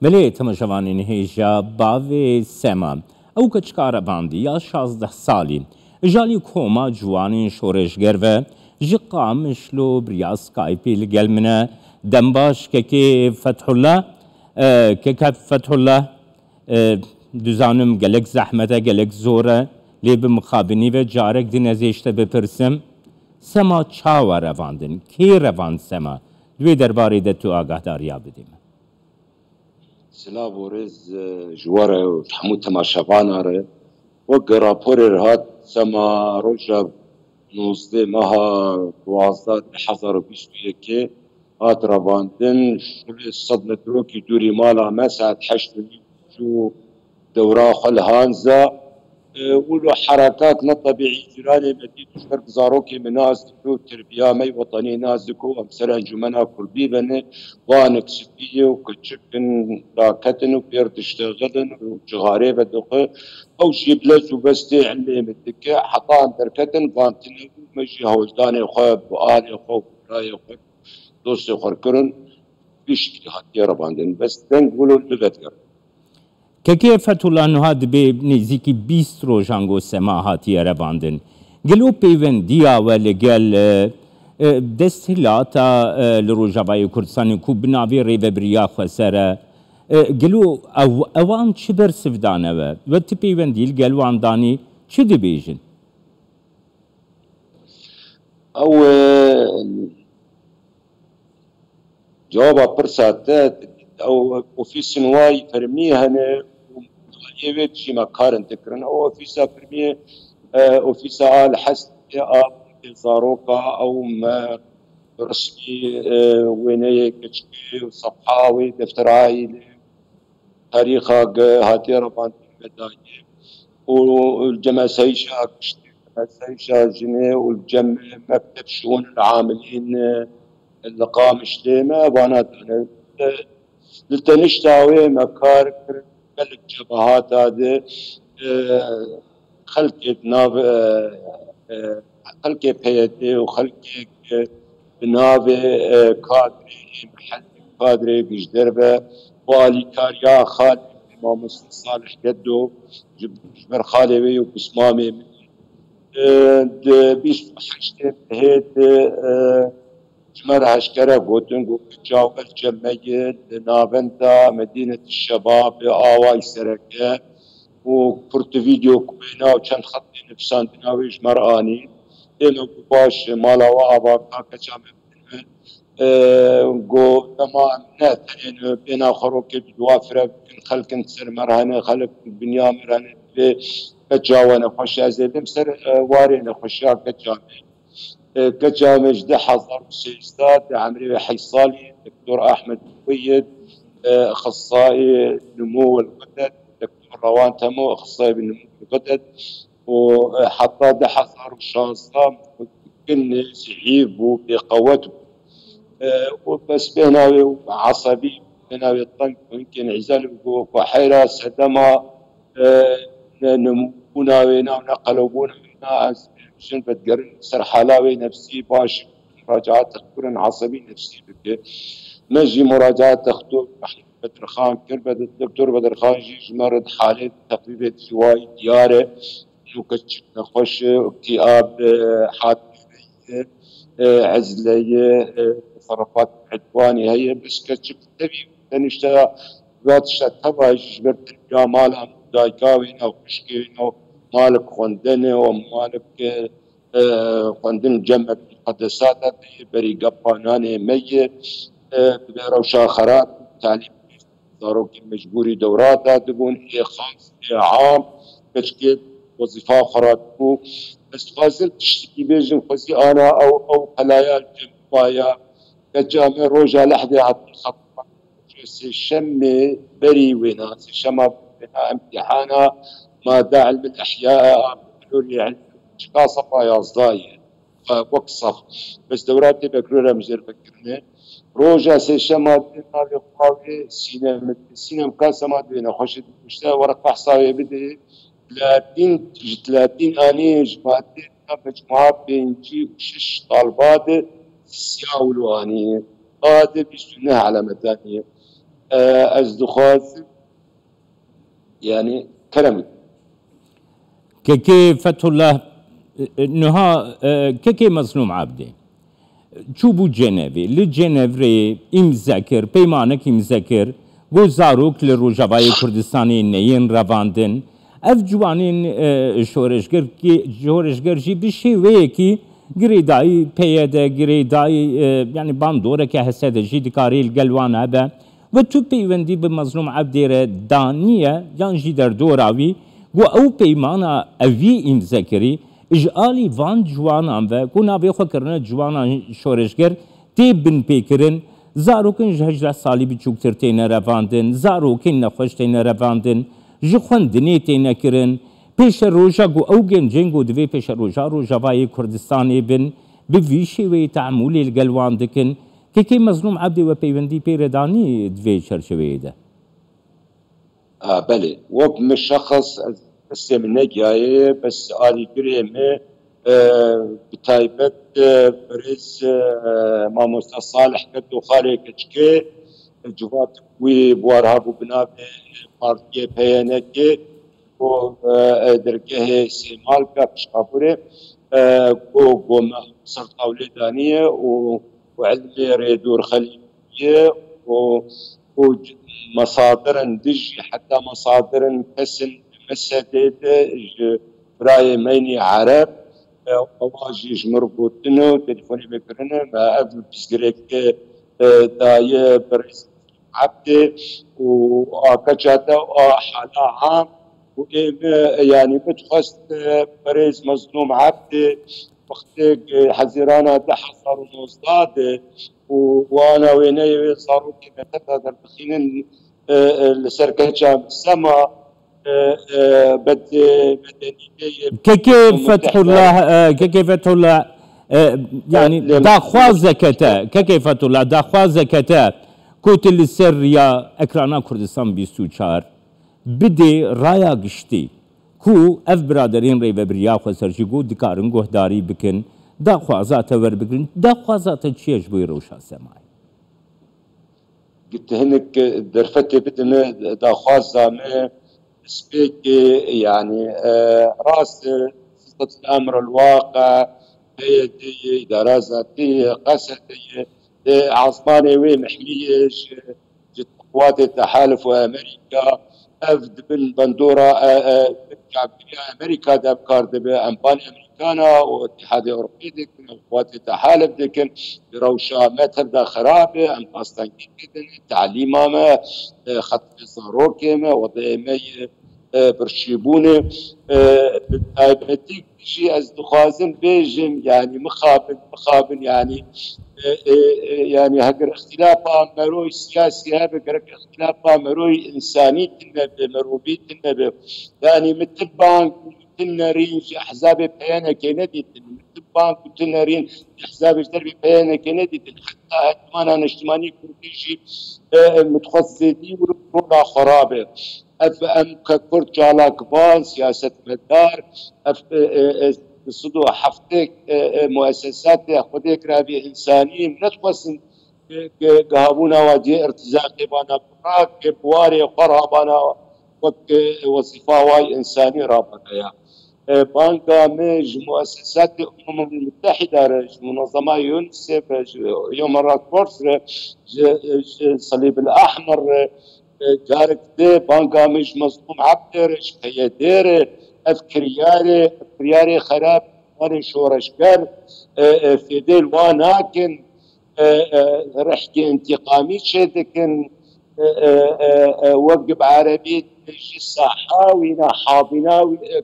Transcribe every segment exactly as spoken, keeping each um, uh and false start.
Belê, temaşevanên hêja, bavê Sema, ew keçika revandî ya şazdeh salî, ji alî koma ciwanên şoreşger ve ji Qamişlo bi riya Skypeê li gel min e. Dem baş, kekê Fethullah. E, keke Fethullah, e, dizanim gelek zehmet e, gelek zor e, lê bi mixabinî ve carek din ez ê ji te bipirsim, Sema çawa revandin? Kê revand Sema? Di wê derbarê de tu agahdariya bidî me. Silav û rêz, e, ji we re û ji hemû temaşevana re. Wek raporê re hat, Sema roja nozdeh meha duwazdeh du hezar û bîst û yekê hat revandin. Şûlê sed metrokî dûrî mala me, saet heşt û nîv çû dewra xwe li Hanza. E, wilo herekat ne tebîî, cîranê me dît, ji ber ku zarokê min nas dike û terbiya me yê wetanî nas dike û em ser encûmena kurdî ve ne, banik spî ye û keçik in, raketin û pêr diştexilin û cixarê vedixwe. Ew jî bi lez û bestê ilê min dike, heta em derketin, van tune bû, me jî hewldanê xwe bi alê xwe û birayê xwe, dostê xwe kirin, piştî hatiye revandin. Bes deng wilo li vedigerin. Kekê Fethullah, niha dibe nêzîkî bîst rojan ku Sema hatiye revandin. Gelo pêwendiya we li gel, e, e, desthilata, e, li Rojavayê Kurdistanê ku bi navê Rêvebiriya Xweser e, e, gelo ew, ewan çi bersiv dane we? We ti pêwendî li gel wan danî, çi dibêjin? Ew, e, cewaba pirsa te, ew ofîsên wa yî fermî hene û aliyê wê jî me karin dikirin. Ew ofîsa fermî, e, ofîsa a li Hesdê a zaroka, ew me resmî, e, wêneyê keçikê û sefha wê, deftera aîlê, tarîxa ge hatiye revandin ve dayê û cem esayîşa giştî, cem esayîşa jinê û cem mekteb şûn amilîn, e, li Qamişlê me vana dane. E, li tenişta wê me kar kir, gelek cebehata de, e, xelkê di nav, e, e, xelkê P Y D û xelkê, e, bi navê, e, kadrê ê mehellê, kadrê ji derve, bi alîkariya xalê Mamoste Salih Geddo, ji, ji ber xalê wê û pismamê min, e, di bîst û heştê mehê de, e, ji me re eşkere gotin ku çawa cem me ye li navenda Medînet Şebab, Away Sereke û kurt video ku wê nav çend xetê nivîsandina wê ji me re anî. Ê me ku baş e, mala we ava ka, keça me bidin me. E, ku dema em ne tenê bêhna xwe rokê di dua fire bikin, xelkin ser me re hene, xelk dinya me re hene, divê keça we nexweş e. Ez ê bêm ser, e, warê nexweşiya keça me. E, keça me ji du hezar û sêzdeh, di emrê wê heşt salî, Doktor Ahmed Muqeyyed, e, ixtisayê nimû wel gudet, Doktor Rewan Temo, ixtisayê bi nimû wel gudet û, e, heta du hezar û şazdeh kin zehîf bû, bêqewet bû. E, û bes bêhna wê esebî, bêhna wê teng bû, hinkên îzel bû, ku heyra sedema, e, ne nimûna wê ne, ne qelewbûna wê ne, ez jin vedigerin ser hala wê nefsî baş, muracaat doktorên esebî nefsî bike. Me jî muracaat doktor Bedirxan kir, Bed-, Doktor Bedirxan jî ji me re di halê teqrîbê di wayî diyar e. Û keçik nexweş e, îktiab, e, hatî heye, e, ezle ye, e, teserrufat edwanî heye. Bes keçik tevî tenişte ya tişta teva jî ji ber terbiya mala dayika wê ne, xwişkê wê ne, malik xwendin e û malik, e, e, xwendin cem muqedesata de ye, berî gepa nanê me ye, e, bi vê rewşa xerab, talîb zarokên mecbûrî dewrata dibûn, ê xas, ê am, keçikê wezîfa xwe radibû. Ez dixwazim tiştekî bêjim, xwezî ana ew, ew pelaya cem baya, keça me roja lehdê hatin xebat. Sêşemê berî wêna, sêşema wêna emtihana made ilmil ihya a bakalorya ilm çika sefa yazdeh ye. Wek saf. Bes dewra tê beklor em jêr vekirine. Roja sêşema dê navê xwe wê Sînem. Sînem ka sema dê nexweşê dikuşte, wereq behsa wê bidê. Tletîn, ji tletîn anî ji madê mecmuha pêncî û şeş talba de siyah û anî. Ba de bîst û neh elemetanî. E, ez dixwazim, yani, kerem. Kekê Fethullah, e, e, niha, e, Kekê Mezlûm Abdê çûbû Cenevê. Li Cenevrê îmze kir, peymanek îmze kir. Got zarok li Rojavayê Kurdistanê neyên revandin. Ev ciwanên, e, şoreşger ki-, şoreşger jî bi şêweyekî girêdayî P Y D, girêdayî, e, yani bandoreke H S D jî dikarê li gel wan hebe. We tu peywendî bi Mezlûm Ebdê re daniye yan jî derdora wî, ku ew peymana evî îmze kirî, ji alî van ciwanan ve ku navê xwe kirine ciwanan şoreşger, tê binpêkirin, zarokên ji hejdeh salî biçûktir têne revandin, zarokên nexweş têne revandin, ji xwendinê têne kirin. Pêşeroja ku ew gencên ku divê pêşeroja Rojavayê Kurdistanê bin, bi vî şêweyê teamûlê li gel wan dikin. Kekê Mezlûm Ebdê we peywendî pê re danî di vê çerçeveyê de? A, belê. Wek min şexs, ez destê min negiyayê, bes alîgirê min, e, bi taybet, e, birêz, e, mamoste Salih Keto Xalê Keçikê, e, civat wî bi war habû bi navê partiyê P Y N K, ku, e, e, dergehê Sêmalka Pişqabûrê, e, ku, ku me ser tawlê daniye û, û ilmê rêdûr xelîtiye û, û c-, mesadirin dijî, heta mesadirin kesin di mesedê de ji birayê meynî Ereb, e, ewa jî ji mir gotin û telefonê me kirine, me ev pirsgirêk, e, daye birêz Ebdê û a keça te a hala am û ê me, yanî min dixwest, e, birêz Mezlûm Ebdê wextê, e, Hezîrana du hezar û nozdeh de û wana wêneyê wê zarokê me teta derdixînin, e, e, li ser keça min sema, e, e, bed-, e, medenîteyê Kekê Fethullah, e, Kekê Fethullah, e, yani lê daxwazeke te, Kekê Fethullah, daxwazeke te ku tu li ser riya ekrana Kurdistan bîst û çar bidê raya giştî ku ev biraderên rêvebiriya xweser jî ku dikarin guhdarî bikin, daxwaza te werbigirin, daxwaza te çi ye ji bo rewşa semayê? Gi-, tu hinek derfetê bide me, daxwaza me, spêkê, yani, e, rast, e, Sultan Emr el-Waqi, P Y D'yê, Îdara Zatiyê, Q S D'yê, e, azmanê wê mehmiyê ji, ji Quwatê Tehalif û Amerîka, ev di bin bandora, e, e, kafkiriya Amerîka de bi kar dibe, em banê Amerîkana û Îtîhadê Ewropî dikin, em Quwatê Tehalif dikin, di rewşa me tev de xerab e, em astengî didin, talîma me, e, xetirê zarokê me, wedeyê me yê, e, birçîbûn e, e, bi taybetî jî ez dixwazim bêjim, yanî mixabin, mixabin, yanî, e, e, e, yanî heger îxtîlafa meroy siyasî hebe, gerek îxtîlafa meroy însanî tune be, merovî tune be. Yanî min ti bang û ti nerîn ji ehzabê P Y N K nedîtin. Min ti bang û ti nerîn ji ehzabê ji dervê P Y N K nedîtin. Heta Entimana Niştimanî Kurdî jî, e, e, min dixwest zêdî û rola xwe rabe. Ev em ke Kurd çalakvan, siyasetmedar, ev, e, e, e, du sed û heftê, e, e, muesesatê xwedê kiravî însanî nedixwestin, e, ke gihabûna wa cihê irtizaqê bana, ke bi warê xwe rabana, wek, e, wezîfa wa însanî rabana ya. E, banga me ji muesesatê Umemul Muttehîda re, ji munezema UNICEF re, ji Human Rights Watch re, ji, ji Salîb el Ahmer re, e, carek dê banga min ji Mezlûm Ebdê re, ji P Y D'ê re, ev kiryarê, ev kiryarê xerab, kiryarê şoreşger, e, e, fêdê li wan nakin, e, e, rihkê întîqamî çêdikin, e, e, e, e, wek bi erebî ji sahawîna, havîna wî, e,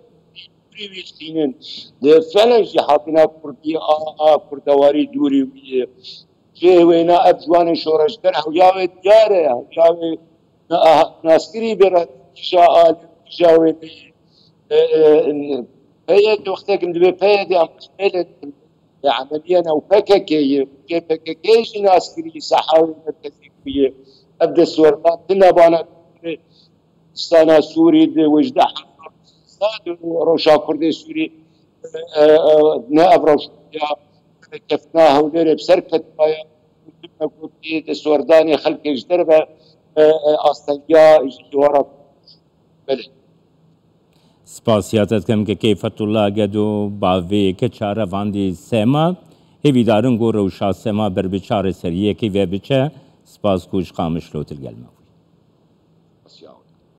dûrî wî dixînin. Lê fele jî havîna kurdî, a, a, kurdewarî dûrî wî ye. Cihê wêna ev ciwanên şoreşger hewya wê diyar e, hewya wê na-, naskirî bê re kişa alî, kişa wê bê, e, e, P Y D wextek em dibê P Y D em qismê lê, e, emeliyen ew P K K ye, cihê P K K jî naskirî saha wê merkezî bûye. Ev destwerdan tune bana Kurdistana Sûrî di wêjde hezar sed û Rewşa Kurdê Sûrî, e, e, ne ev rewşa keftina Hewlêrê bi ser ketibaya, me gotî destwerdanê xelkê ji derve, e, e, astengiya ji dîwara. Belê. Spasiya te dikim kekê Fethullah Gedo, bavê keça revandî Sema. Hêvîdarin ku rewşa Sema ber bi çareseriyekê ve biçe. Spas ku ji Qamişlo til gel me bûyî.